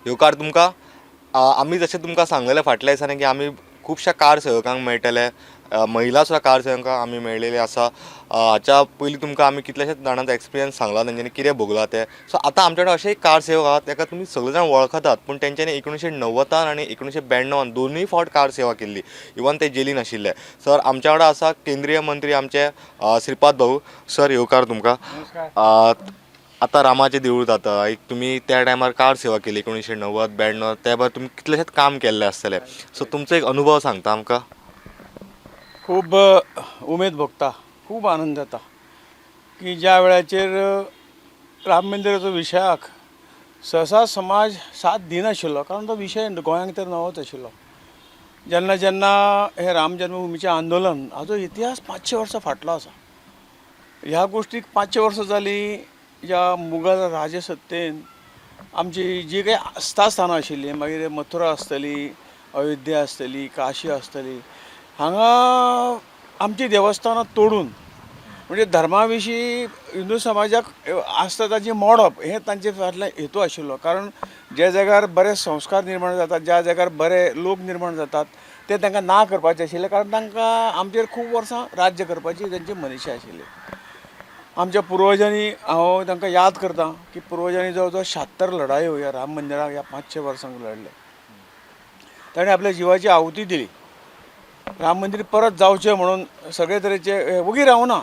येवकार तुमकां. आमी जशें तुमकां सांगलेलें फाटल्या दिसांनी की आमी खुबश्या कार सेवकांक मेळटले, महिला सुद्दां कार सेवकांक आमी मेळलेले आसा. हाच्या पयलीं तुमकां आमी कितल्याशाच जाणांचो एक्सपिरियन्स सांगला, तेंच्यांनी कितें भोगलां तें. सो आतां आमचे कडेन अशे एक कार सेवक आहात, ताका तुमी सगळे जाण वळखतात, पूण तेंच्यांनी 1990 आनी 1992 दोनूय फावट कार सेवा केल्ली, इवन ते जेलीन आशिल्ले. सर, आमच्या वांगडा आसा केंद्रीय मंत्री आमचे श्रीपाद भाऊ. सर, येवकार तुमकां. आतां रामाचें देवूळ जाता, एक तुमी त्या टायमार कार सेवा केली 1990 92, त्या भायर तुमी कितलेशेच काम केल्लें आसतलें. सो तुमचो एक अनुभव सांगता आमकां. खूब उमेद भोगता, खूब आनंद जाता की ज्या वेळाचेर राम मंदिराचो विशयाक सहसा समाज साथ दिनाशिल्लो, कारण तो विशय गोंयांक तर नवोच आशिल्लो. जेन्ना जेन्ना हें राम जन्मभुमीचें आंदोलन हाजो इतिहास 500 वर्सां फाटलो आसा. ह्या गोश्टीक 500 वर्सां जालीं. ह्या मुगल राजसत्तेन आमची जी काही आस्थास्थानां आशिल्लीं, मागीर मथुरा आसतली, अयोध्या आसतली, काशी आसतली, हांगा आमची देवस्थानां तोडून म्हणजे धर्मा विशीं हिंदू समाजाक आस्था ताची मोडप हें तांचे फाटल्यान हेतू आशिल्लो. कारण ज्या जाग्यार बरे संस्कार निर्माण जातात, ज्या जाग्यार बरे लोक निर्माण जातात, ते तांकां ना करपाचें आशिल्लें, कारण तांकां आमचेर खूब वर्सां राज्य करपाची तांची मनीशा आशिल्ली. आमच्या पुर्वजांनी, हांव तांकां याद करता की पुर्वजांनी जवळ जवळ 76 लढायो ह्या राम मंदिराक ह्या 500 वर्सांक लढले. ताणें आपल्या जिवाची आहुती दिली राम मंदीर परत जावचें म्हणून. सगळे तरेचे वगी रावना,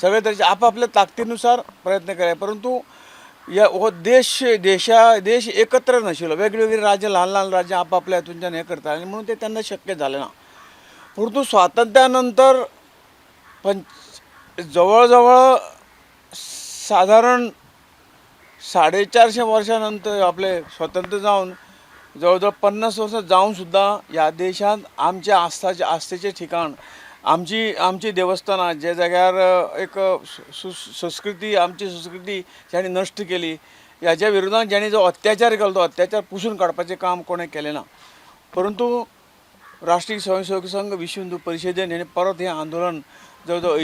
सगळे तरेचे आपापल्या ताकदीनुसार प्रयत्न केले. परंतु ह्या हो देश देशा देश एकत्र नाशिल्लो, वेगळी वेगळी राज्यां, ल्हान ल्हान राज्यां आपापल्या हातूंतल्यान हें करतालीं आनी म्हणून तें तेन्ना शक्य जालें ना. परंतु स्वातंत्र्या नंतर जवळ जवळ साधारण 450 वर्सां नंतर, आपले स्वतंत्र जावन जवळ जवळ 50 वर्सां जावन सुद्दां ह्या देशांत आमच्या आस्थाचे आस्थेचें ठिकाण, आमची आमची देवस्थानां, जे जाग्यार एक संस्कृती, आमची संस्कृती जाणी नश्ट केली, ह्याच्या विरोधात ज्यांनी जो अत्याचार केलो तो अत्याचार पुसून काडपाचें काम कोणें केलें ना. परंतु राष्ट्रीय स्वयंसेवक संघ, विश्व हिंदू परिशदेन हेणें परत हें आंदोलन जवळ जवळ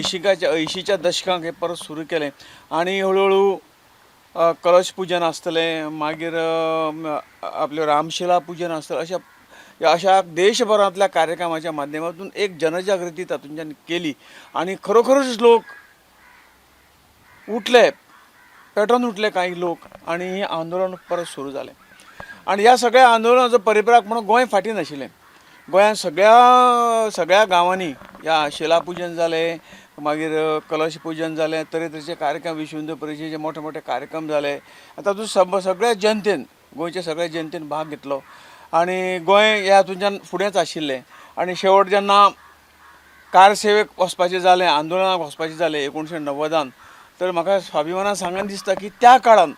80च्या दशकांक हें परत सुरू केलें आनी हळू हळू कलश पूजन आसतलें, मागीर आपलें रामशिला पूजन आसतलें, अशा अशा देशभरांतल्या कार्यक्रमाच्या माध्यमातून एक जनजागृती तातूंतल्यान केली आनी खरोखरच लोक उठले, पेटोन उठले कांय लोक आनी हें आंदोलन परत सुरू जालें. आनी ह्या सगळ्या आंदोलनाचो परिप्राक म्हणून गोंय फाटीं नाशिल्लें. गोंयांत सगळ्या सगळ्या गांवांनी ह्या शिला पूजन जालें, मागीर कलश पूजन जालें, तरेतरेचे कार्यक्रम, विश्व हिंदू परिशदेचे मोठे मोठे कार्यक्रम जाले. तातूंत सगळ्या जनतेन, गोंयच्या सगळ्या जनतेन भाग घेतलो आनी गोंय ह्या हातूंतल्यान फुडेंच आशिल्लें. आनी शेवट जेन्ना कारसेवेक वचपाचें जालें, आंदोलनाक वचपाचें जालें 1990, तर म्हाका स्वाभिमानान सांगन दिसता की त्या काळान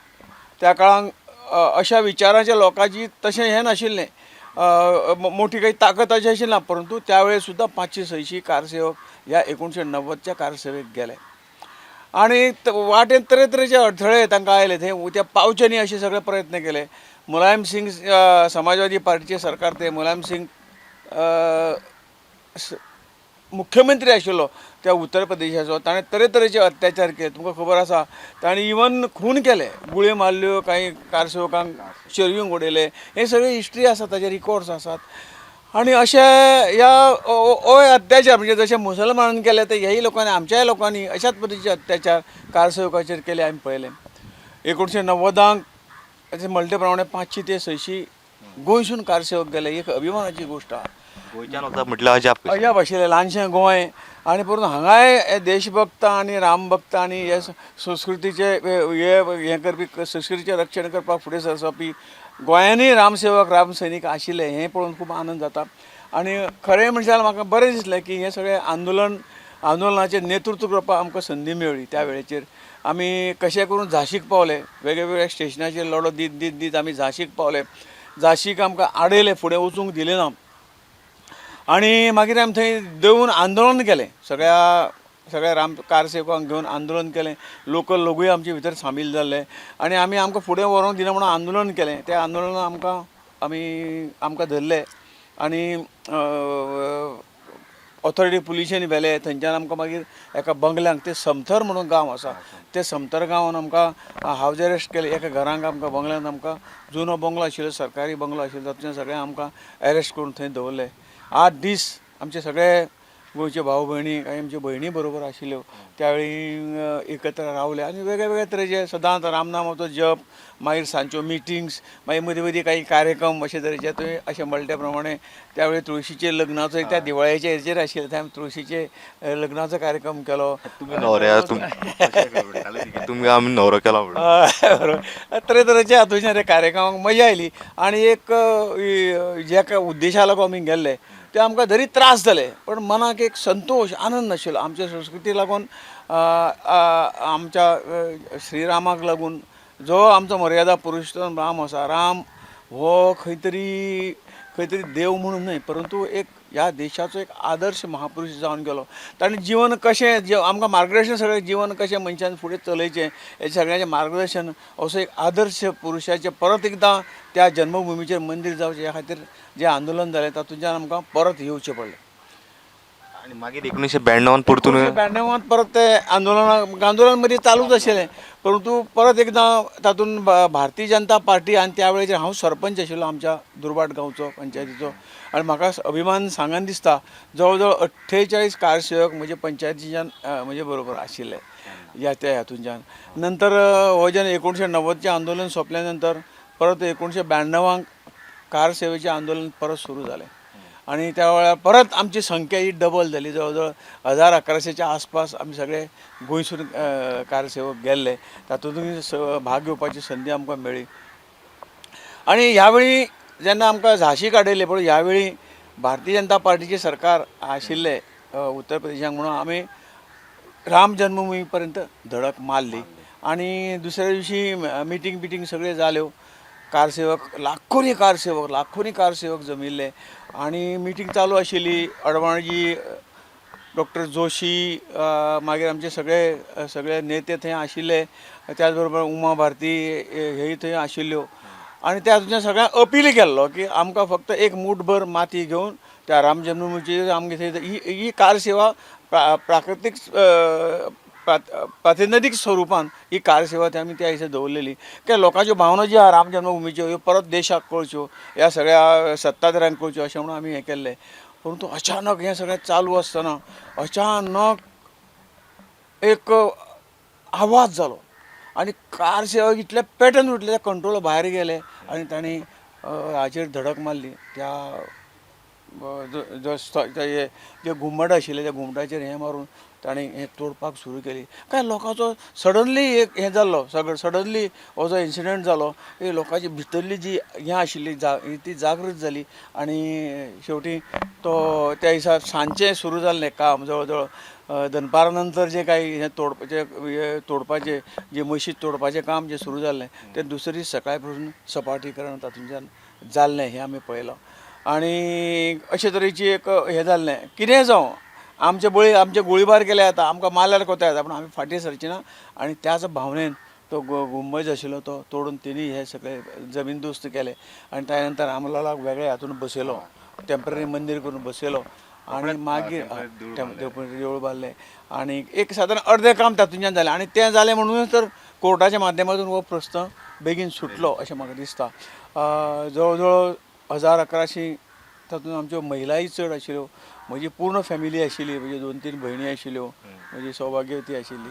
अशा विचाराच्या लोकांची तशें हें नाशिल्लें, मोठी काही ताकद अशी आशिल्ली ना, परंतु त्यावेळेस सुद्दां 500-600 कारसेवक ह्या 1990च्या कारसेवेक गेले आनी वाटेन तरेतरेचे अडथळे तांकां आयले, थंय त्या पावचे न्ही अशे सगळे प्रयत्न केले. मुलायम सिंग, समाजवादी पार्टीचे सरकार, ते मुलायम सिंग मुख्यमंत्री आशिल्लो त्या उत्तर प्रदेशाचो, ताणें तरेतरेचे अत्याचार केले. तुमकां खबर आसा, ताणें इवन खून केले, गुळयो मारल्यो, कांय कारसेवकांक चरयूंक उडयले. हे सगळे हिस्ट्री आसा, ताजे रिकॉर्ड्स आसात. आनी अशे ह्या होय अत्याचार म्हणजे जशे मुसलमानान केले, ते ह्याय लोकांनी, आमच्याय लोकांनी अशाच पद्दतीचे अत्याचार कारसेवकाचेर केले आमी पळयले. 1990 अशें म्हणटे प्रमाणे 500 ते 600 गोंयसून कारसेवक गेले, एक अभिमानाची गोश्ट आहा. गोंयच्यान वचप म्हटल्यार अजाप कशें. अजाप आशिल्लें, ल्हानशें गोंय आनी परतून हांगाय हे देशभक्त आनी रामभक्त आनी हे संस्कृतीचे हे हें करपी, संस्कृतीचें रक्षण करपाक फुडें सरपी गोंयांनी रामसेवक, रामसैनीक आशिल्ले, हें पळोवन खूब आनंद जाता. आनी खरें म्हणल्यार म्हाका बरें दिसलें की हें सगळें आंदोलनाचें नेतृत्व करपाक आमकां संदी मेळ्ळी. त्या वेळेचेर आमी कशें करून झांशीक पावले. वेगळे वेगळ्या स्टेशनाचेर लढो दीत दीत दीत आमी झांशीक पावले. झांशीक आमकां आडयले, फुडें वचूंक दिलें ना आनी मागीर आमी थंय देंवून आंदोलन केलें. सगळ्या सगळ्या राम कारसेवकांक घेवन आंदोलन केलें. लोकल लोकूय आमचे भितर सामील जाल्ले आनी आमी आमकां फुडें व्हरोंक दिना म्हणून आंदोलन केलें. त्या आंदोलनान आमकां आमी आमकां धरले आनी ऑथॉरिटी पुलिशेन व्हेले. थंयच्यान आमकां मागीर एका बंगल्यांक, ते समथर म्हणून गांव आसा, ते समथर गांवान आमकां हावज अरेस्ट केले. एका घरांक आमकां, बंगल्यांत आमकां, जुनो बंगलो आशिल्लो, सरकारी बंगलो आशिल्लो, तातूंत सगळें आमकां अरेस्ट करून थंय दवरले. 8 दीस आमचे सगळे गोंयचे भाव भयणी, कांय आमच्यो भयणी बरोबर आशिल्ल्यो, त्यावेळी एकत्र रावले आनी वेगळे वेगळे तरेचे सदांच रामनामाचो जप, मागीर सांजच्यो मिटिंग्स, मागीर मदीं मदीं काही कार्यक्रम अशे तरेचे. तुवें अशें म्हणटा त्या प्रमाणे त्यावेळी तुळशीचे लग्नाचो एक, त्या दिवाळेच्या हेजेर आशिल्ले, त्या तुळशीचे लग्नाचो कार्यक्रम केलो. तुमी न्हवऱ्या, तुमी आमी न्हवरो केला म्हणून. हय, बरोबर. तरेतरेचे हातूंतल्यान ते कार्यक्रमाक मजा आयली आनी एक ज्या उद्देशा लागून आमी गेल्ले ते आमकां जरी त्रास जाले पण मनाक एक संतोश, आनंद आशिल्लो. आमच्या संस्कृती लागून, आमच्या श्रीरामाक लागून, जो आमचो मर्यादा पुरुषोत्तम राम आसा, राम हो खंय तरी खंय तरी देव म्हणून न्हय, परंतु एक ह्या देशाचो एक आदर्श महापुरुष जावन गेलो. ताणें जिवन कशें जे आमकां मार्गदर्शन, सगळें जिवन कशें मनशान फुडें चलयचें हें सगळ्यांचें मार्गदर्शन, असो एक आदर्श पुरुशाचें परत एकदां त्या जन्मभुमीचेर मंदीर जावचें ह्या खातीर जें आंदोलन जालें, तातूंतल्यान आमकां परत येवचें पडलें. आनी मागीर 1992 परतून? 1992त परत ते आंदोलन, आंदोलन मदीं चालूच आशिल्लें, परंतु परत एकदां तातूंत भारतीय जनता पार्टी, आनी त्या वेळाचेर हांव सरपंच आशिल्लो आमच्या दुर्भाट गांवचो, पंचायतीचो, आनी म्हाका अभिमान सांगन दिसता, जवळ जवळ 48 कारसेवक म्हजे पंचायतीच्यान म्हजे बरोबर आशिल्ले ह्या त्या हातूंच्यान. नंतर हो जेन्ना 1990चें आंदोलन सोंपल्या नंतर परत 1992क कारसेवेचें आंदोलन परत सुरू जालें आनी त्या वेळार परत आमची संख्या ही डबल जाली. जवळ जवळ 1000 1100च्या आसपास आमी सगळे गोंयसून कारसेवक गेल्ले. तातूंतूय भाग घेवपाची संदी आमकां मेळ्ळी. आनी ह्या वेळी जेन्ना आमकां झांशी काडयले, पूण ह्या वेळी भारतीय जनता पार्टीचें सरकार आशिल्लें उत्तर प्रदेशाक, म्हणून आमी राम जन्मभूमी पर्यंत धडक मारली. आनी दुसऱ्या दिवशी मिटींग बिटींग सगळ्यो जाल्यो. कारसेवक लाखोनी, कारसेवक लाखोनी कारसेवक जमिल्ले आनी मिटींग चालू आशिल्ली. अडवाणीजी, डॉक्टर जोशी, मागीर आमचे सगळे सगळे नेते थंय आशिल्ले, त्याच बरोबर उमा भारती हेय थंय आशिल्ल्यो. आनी त्या तुज्या सगळ्यांक अपील केल्लो की आमकां फक्त एक मूठभर माती घेवन त्या राम जन्मभूमीचेर आमगे थंय ही ही कारसेवा प्राकृतीक प्रातिनिधीक स्वरुपान ही कारसेवा ती आमी त्या दिसा दवरलेली, की लोकांच्यो भावना ज्यो आहा राम जन्मभुमीच्यो ह्यो परत देशाक कळच्यो, ह्या सगळ्या सत्ताधाऱ्यांक कळच्यो अशें म्हणून आमी हें केल्लें. परंतु अचानक हें सगळें चालू आसतना अचानक एक आवाज जालो आनी कारसेवक इतले पेटन उठले, त्या कंट्रोला भायर गेले आनी तांणी हाचेर धडक मारली. त्या जो जो जे घुमट आशिल्लें त्या घुमटाचेर हें मारून ताणें हें तोडपाक सुरू केली. काय लोकांचो सडनली एक हें जाल्लो, सगळो सडनली हो जो इन्सिडंट जालो, ही लोकांची भितरली जी हें आशिल्ली ती जागृत जाली. आनी शेवटी तो त्या दिसा सांजचें सुरू जाल्लें काम जवळ जवळ दनपारा नंतर जें कांय हें तोडपाचें, हें तोडपाचें जें मशीद तोडपाचें काम जें सुरू जाल्लें तें दुसरे दीस सकाळ पासून सपाटीकरण तातूंतल्यान जाल्लें हें आमी पळयलां. आनी अशे तरेची एक हें जाल्लें. कितेंय जावं, आमचे बळी आमचे गोळीबार केले जाता, आमकां मारल्यार कोता येता, पूण आमी फाटीं सरची ना. आनी त्याच भावनेन तो गुंबज आशिल्लो तो तोडून तेणी हे सगळे जमीन दोस्त केले. आनी त्या नंतर रामलालाक वेगळे हातून बसयलो, टेंपररी मंदीर करून बसयलो आनी मागीर देवूळ बांदलें आनी एक सादारण अर्दें काम तातूंतल्यान जालें. आनी तें जालें म्हणूनच तर कोर्टाच्या माध्यमातून हो प्रस्न बेगीन सुटलो अशें म्हाका दिसता. जवळ जवळ 1000 1100, तातूंत आमच्यो महिलाय चड आशिल्ल्यो. म्हजी पूर्ण फॅमिली आशिल्ली, म्हजी 2-3 भयणी आशिल्ल्यो, म्हजी सौभाग्यवती आशिल्ली.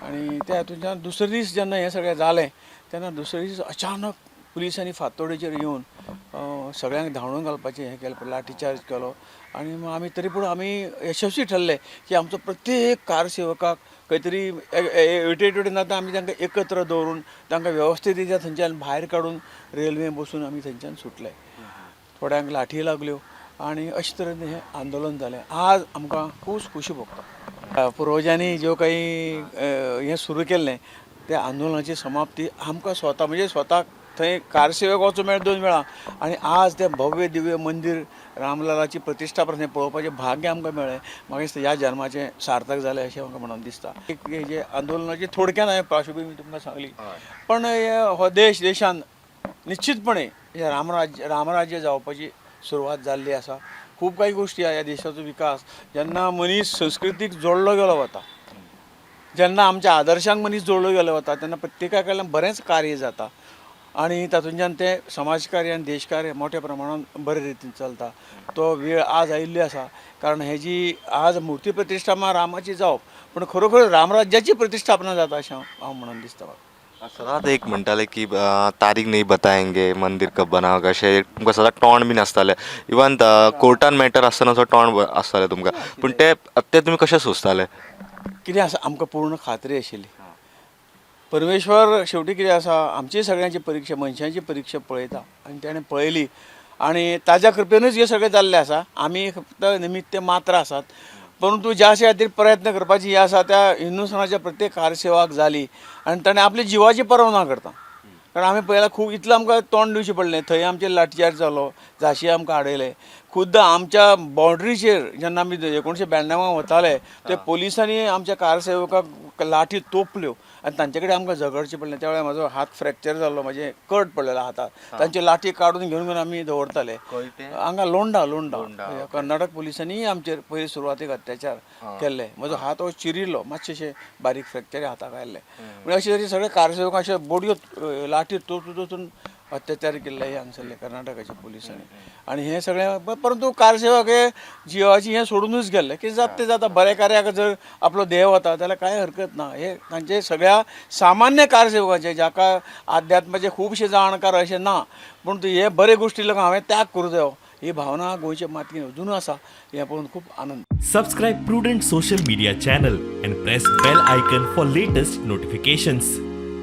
आनी त्या हातूंतल्यान दुसरे दीस जेन्ना हें सगळें जालें तेन्ना दुसरे दीस अचानक पुलिसांनी फांतोडेचेर येवन सगळ्यांक धांवडून घालपाचें हें केलें, लाठी चार्ज केलो. आनी आमी तरी पूण आमी यशस्वी ठरले की आमचो प्रत्येक कारसेवकाक खंय तरी इरिटेटेड जाता, आमी तांकां एकत्र दवरून तांकां वेवस्थीत रित्या थंयच्यान भायर काडून रेल्वे बसून आमी थंयच्यान सुटले. थोड्यांक लाठी लागल्यो आनी अशे तरेन हें आंदोलन जालें. आज आमकां खूब खोशी भोगता. पुर्वजांनी ज्यो काही हें सुरू केल्लें त्या आंदोलनाची समाप्ती आमकां स्वता, म्हणजे स्वताक थंय कारसेवेक वचूंक मेळ्ळें 2 वेळां आनी आज तें भव्य दिव्य मंदीर रामलालाची प्रतिश्ठा हें पळोवपाचें भाग्य आमकां मेळ्ळें. म्हाका दिसता ह्या जन्माचें सार्थक जालें अशें म्हाका म्हणून दिसता. एक हें जें आंदोलनाची थोडक्यान हांवें पार्श्वभुमी तुमकां सांगली, पण हो देश देशान निश्चितपणे हे रामराज्य रामराज्य जावपाची सुरवात जाल्ली आसा. खूब काही गोश्टी आहा. ह्या देशाचो विकास जेन्ना मनीस संस्कृतीक जोडलो गेलो वता, जेन्ना आमच्या आदर्शांक मनीस जोडलो गेलो वता, तेन्ना प्रत्येका कडल्यान बरेंच कार्य जाता आनी तातूंतल्यान तें समाजकार्य आनी देशकार्य मोठ्या प्रमाणान बरे रितीन चलता. तो वेळ आज आयिल्ली आसा, कारण हेजी आज मुर्ती प्रतिश्ठापना रामाची जावप, पूण खरोखर रामराज्याची प्रतिश्ठापना जाता अशें हांव म्हणून दिसता म्हाका. सदांच एक म्हणटाले की तारीख नहीं बताएंगे, मंदिर कब बनाओगे, अशें तुमकां सदांच तोंड बीन आसतालें. इवन कोर्टान मॅटर आसतना सुद्दां तोंड आसतालें तुमकां, पूण ते ते तुमी कशें सोंसताले? कितें आसा, आमकां पूर्ण खात्री आशिल्ली परमेश्वर शेवटी कितें आसा, आमची सगळ्यांची परिक्षा, मनशांची परिक्षा पळयता आनी तेणें पळयली आनी ताज्या कृपेनूच हें सगळें जाल्लें आसा. आमी फक्त निमित्य मात्र आसात, परंतु ज्या खातीर प्रयत्न करपाची ही आसा त्या हिंदुस्थानाच्या प्रत्येक कारसेवाक जाली आनी ताणें आपली जिवाची पर्वा ना करता. कारण आमी पळयला खूब इतलें आमकां तोंड दिवचें पडलें. थंय आमचेर लाठीचार्ज जालो, झाशी आमकां हाडयले. खुद्द आमच्या बाउंड्रीचेर जेन्ना आमी 1992 वताले ते पोलिसांनी आमच्या कारसेवकाक लाठी तोपल्यो आनी तांचे कडेन आमकां झगडचें पडलें. त्या वेळार म्हाजो हात फ्रॅक्चर जाल्लो, म्हजें कट पडलेलो हाताक. तांची लाठी काडून घेवन घेवन आमी दवरताले हांगा लोंडा. लोंडा कर्नाटक पोलिसांनी आमचेर पयलीं सुरवातेक अत्याचार केल्ले. म्हजो हात हो चिरिल्लो, मातशें बारीक फ्रॅक्चर हाताक आयिल्लें. म्हणजे अशे तरेन सगळे कारसेवक अशे बोडयो लाठी तोचून तोचून अत्याचार केल्ले हे हांगसरले कर्नाटकाच्या पोलिसांनी. आनी हें सगळें परंतु कारसेवक हे जिवाची हें सोडूनच गेल्ले की जाता तें जाता. बऱ्या कार्याक जर आपलो देह वता जाल्यार कांय हरकत ना. हे तांचे सगळ्या सामान्य कारसेवकाचे, जाका आध्यात्माचे खुबशे जाणकार अशें ना, पूण हे बरे गोश्टी लागून हांवें त्याग करूं जायो ही भावना गोंयच्या मातयेन अजून आसा. हें पळोवन खूब आनंद. Subscribe Prudent Social Media channel and press bell icon for latest notifications.